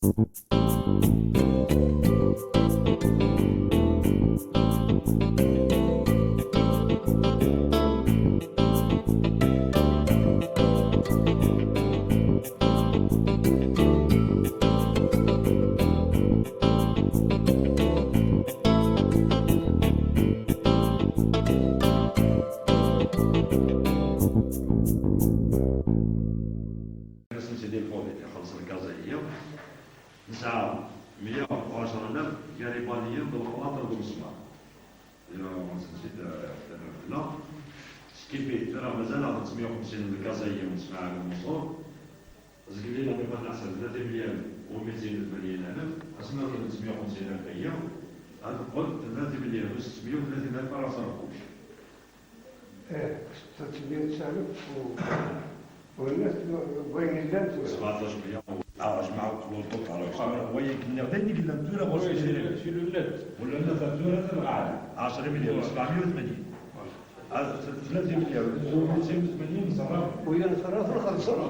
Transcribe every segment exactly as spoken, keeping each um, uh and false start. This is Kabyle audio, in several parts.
Asen-tt-id-ilfeḍ ixelleṣ lgaz-agi. Nesɛa meyya u ɛecṛa alaf gar ibaniyen d lexlaṭ d umeṣbar. Asen-tt-id, eh, fell-aɣ. Skifit, tura mazal-aɣ d tmeyya u xemsin n lgaz-agi n ssmaɛa n umeẓẓuɣ. Zgelli la meqqar neḥseb tlata imelyar u mitin u tmanyin alaf, asmi ara d tmeyya u xemsin alaf-agi, ad teqqel tlata imelyar u settmeyya u tlatin alaf ara s rrkuc. Eh, tlata meyya u tesɛa alaf u, u llant, wayen yellan tura. Sebɛeṭac meyya, ah, jmaɛ uqlul ṭuṭal, ah, wayen nniɣ d ayen i yellan tura ɣur-s. Oui, c'est le, c'est le net. Wala net tura d lɣaɛla, ɛecṛa imelyar u sebɛemeyya u tmanyin. Ah, tlata imelyar u mitin u tmanyin neṣṣerref. Wiyaḍ neṣṣerref nxellṣen.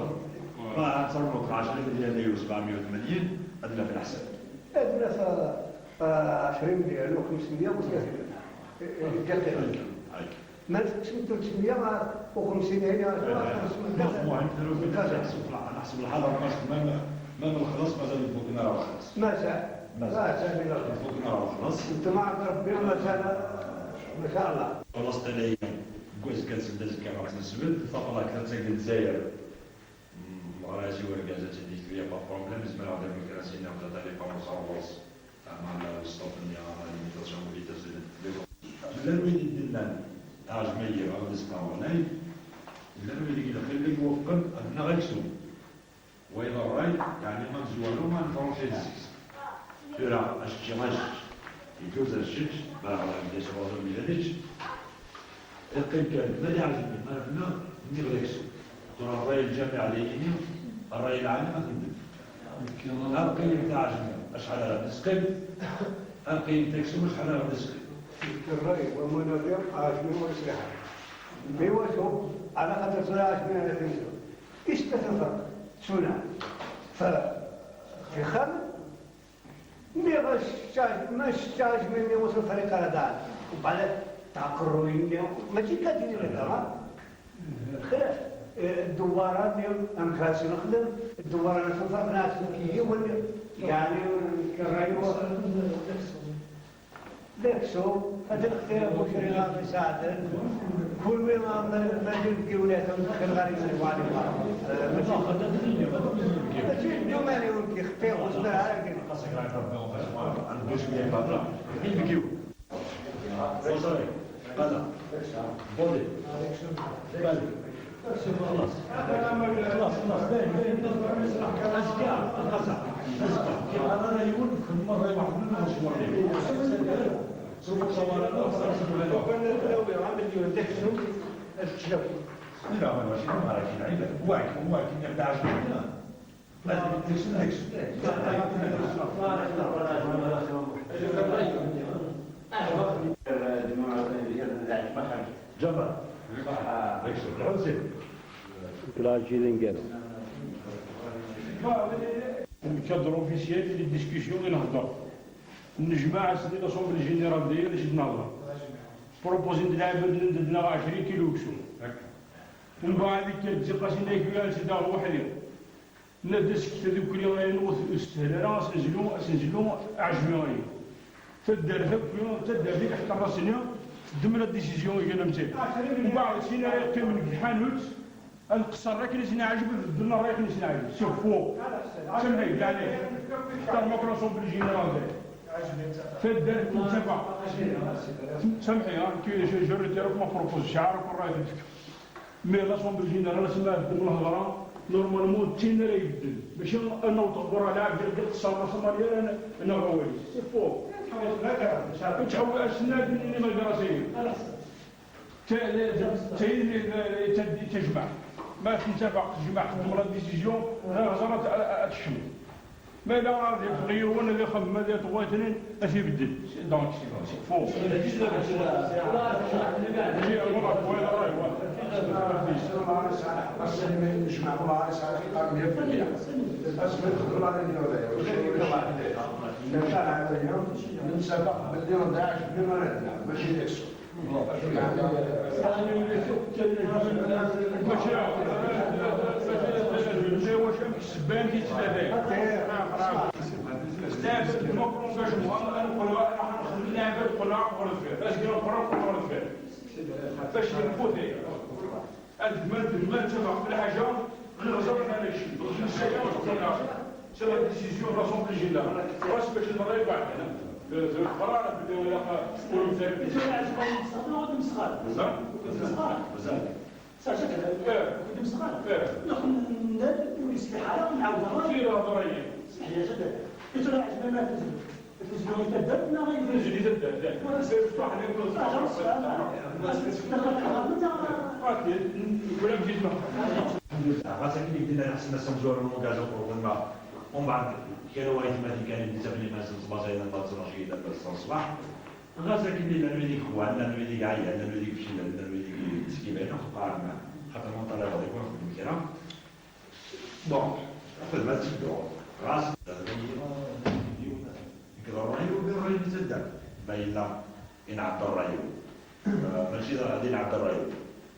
Ah, ad ternuḍ ɛecṛa imelyar u sebɛemeyya u tmanyin, ad naf leḥsab. Ad naf, ah, ah, ɛecṛa imelyar u xemsemeyya u tlatin. Eh, eh, dqiqa. Ay. Ma tekcem tlata meyya u xemsin, ay, ay, ay, xemsin. Neḥseb lḥal, neḥseb lḥal, même, même lexlaṣ mazal ur fuken ara lexlaṣ. Mazal. Mazal. Mazal. Ur fuken ara lexlaṣ. Ntama ɛebd Rebbi, mazal, ma sha Allah. Xlaṣ tala-yi, deg wazekka n seld azekka ɣef tnesbet, taṭlakt ad tagi Lezzayer. Mm, ɣer-as i urgaz ad tt-id-yekteb, y a pas de problème, zemreɣ ad d-awiɣ kra s-iniɣ, tata les femmes au service. Ama la stop-nni, ama la limitation de vitesse de de llan wid i d-nnan, ɛejma-yi, ɣer d-isqawen, ay, llan wid i lxil i iwufqen, ad naɣ aksum. Wayeḍ ṛṛay, yeɛni ma nezwaru, ma nefṛuc i zzis. Tura, acečči, acečč. Iǧuz acečč, ma ɣer d-yesɛuẓ mi d nečč. Iqqim kan, ma d iɛejmi, ma nefna, nniɣ d aksum. Tura ṛṛay lǧamiɛ d ayini, ṛṛay lɛali ma t-ndem. Am qim taɛejmi, acḥal ara d-isqim? Am qim taksum, acḥal ara d-isqim? Ṛṛay, wa ma nadiɣ, ɛejmi ur yesliḥ. Mi wacu? Ɛla xaṭer tura ɛejmi ara t-ndem. Ista tafaq, suna. Fa, fi xam, mi ɣas, ma ccaɣ, mi, mi wasu lfariq ara dan. Ubala, taqerruy-nni, mačči kan tini la dara. Xlaf, eh, ddewwara-nni, amek ara s-nexdem, ddewwara n tafaq, neɣ s yiwen, yeɛni, ṛṛay-, D aksum, ad nextir abucri ɣer iseɛden. Kunwi ma, ma, ma d inebgiwen ad nextir ɣer iman-iw ɛni ɣer, eh, mačči. Mačči d iman-iw nekk xtiɣ, ur zmireɣ ara ad k-iniɣ. Inebgiwen. Bonjour. Voilà. Bodi. Bali. خلاص. خلاص، خلاص. باين، باين. أزكى، أزكى. أزكى. كي أنا لا يقول في المرة واحدة ما نشوف. شوف الصور، أنا أصلاً شوف هذا. وأنا الأول عامل لي ديكسون الكلاب. لا، ما ماشي، ما راكي لعيبة. واك، واك، إنك تعرف. جبر. الحسين. Kra n jilingero. Le cadre officiel, les discussions, i nhedder. Nejmaɛ ass-nni l'Assemblée Générale, d ayen i d-nehder. Proposer-d lɛibad-nni d-nneɣ ɛecrin kilu uksum. Mbeɛd, akka d-ziqqas-nni, ak-, ad tt-daɣ weḥd-i. Nna-d asket tadukli ayen ur teshel ara, ad s-nezlu, ad s-nezlu aɛejmi-ayi. Taddart akk, taddart i iḥeqqer ass-nni, ddem la décision igan am tagi. Mbeɛd, sin ara yeqqimen deg tḥanut, ad qeṣṣren akken i sen-iɛǧeb, beddlen ṛṛay akken i sen-iɛǧeb. C'est faux. Samḥ-iyi, yeɛni, ḥeṭṭer ma l'Assemblée Générale. Taddart tettafaq. Samḥ-iyi, ah, je, je retire ma proposition, ṛṛay i d-tefka. Mais l'Assemblée Générale, asmi ara tdum lhedra, normalement, d tin ara ibedden. Mačči ad naweḍ ɣur-a lɛebd, d qeṣṣer, ma samar ara n-, neɣ awal-is. C'est faux. Ur ttḥewwil ass-nni ad d-nini ma yeḍra-t-agi. Ta-, ta-, ta-, ta-, tajmaɛt. Ma tettafaq tejmaɛt, tdum la décision, ɣer ẓer ad, ad, ad tekcem. Ma yella ad yeffeɣ yiwen, ad ixemmem, ad yaṭ watnin, ad t-ibeddel. Donc, c'est faux. نجمع الله على سعر الحق، السلمين نجمع الله على سعر الحق، مية في المية. الأسمنت الله يدير لها. نتفق باللي راه داعش بما راه داعش، ماشي داكشي. يعني، واش راك تسبان كي تسبان؟ نعم، نعم. نعم، نقول لك، نقول لك، نقول لك، نقول لك، باش نقول لك، نقول لك. باش نقول لك. عندما، عندما نتفق في الحاجة، غير هضرنا على شيء. باش نسير ونتفق. C'est la décision de l'Assemblée générale. Parce que je n'aurais pas. القرار بلي ولا يكون زي بزاف. بزاف. بزاف. بزاف. صافي كده. إيه. كنت مستغرب. إيه. ناخذ من هذا البوليس في حالة ونعاود نهضر. في الهضرية. صحيح، صحيح. قلت له: "عجبنا ما تزوج." تزوج تدرنا غير. تزوج تدرنا. ولا سير صح، نقول صح. صح، صح. ولا مشيت معه. الحمد لله، غاس أكيد يدينا أحسن ناس نزور المونتاج وقلنا. ومن بعد كانوا وايد ما كان يتبني ما سمس بازاين الباتسون شيء إذا بس الصباح. غاس أكيد يدينا نويدي كوان، نويدي كاع، نويدي كشيلة، نويدي سكيبة، ناخذ قرار ما. خاطر ما طلع غادي يكون خدم كذا. بون، خدمة تدور. غاس، يقدر الرأي ويقدر الرأي يتبدل. ما إلا ينعبر الرأي. آه، ماشي غادي ينعبر الرأي.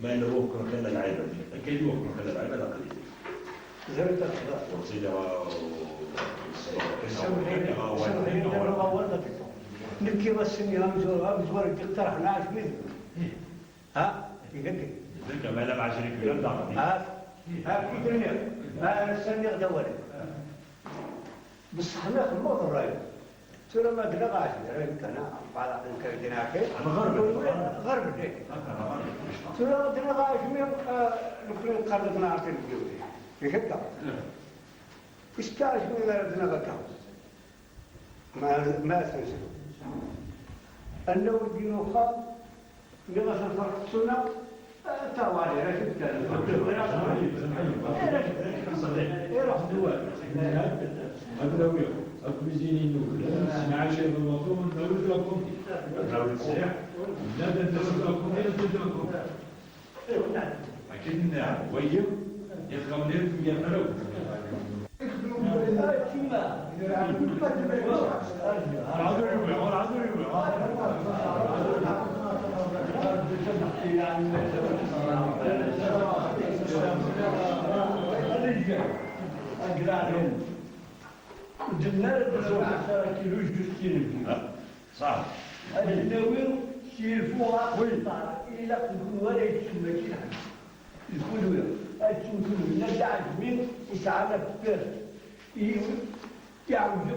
ما إلا هو كون خلى العيبة. كاين هو كون خلى العيبة، لا قليل. زرت الخضار. وتيلي راه، سامحيني، راه واحد سامحيني، منهم. أنا ما والله. نكي غاسني، غامزور، غامزور، يقترح، نعرف مين. ها؟ يقدر. يقدر، ما لا معجري كبير، لا. ها؟ ها، كي درنا؟ ما سني غدا والو. بصح حنا خدمة الراي. ترى ما قلنا غاش، راي كان بعض الكلمات كاين. أنا غرب. غرب ليك. أنا غرب. ترى قلنا غاش مين، آه، لو كنا قررنا نعطي الجوزي. هكذا. إيش كان شنو قال لنا غدا؟ ما، ما تنسوا. أنه يديروا خاص. إذا مثلًا فرق السنة، آه، تاوالي، راه شفت أنا. إيه، راه شفت. إيه، راه شفت. هاد الأولى، هاد الكويزيني الأول. مع شيء من المطلوب، من الأول تاكم. الأول تصليح. لا، لا، لا، تاكم، لا، تاكم. إيه، نعم. أكيد نعم. ويا، يا خملين، يا خلو. صح. هذه النووي كيلفوها وي. إلا كنكون ولا يتسمى كي نحن. يقولوا له، هاي تشوفوا لنا تاع الجميل وتعالى في الدار. إيه، يعاود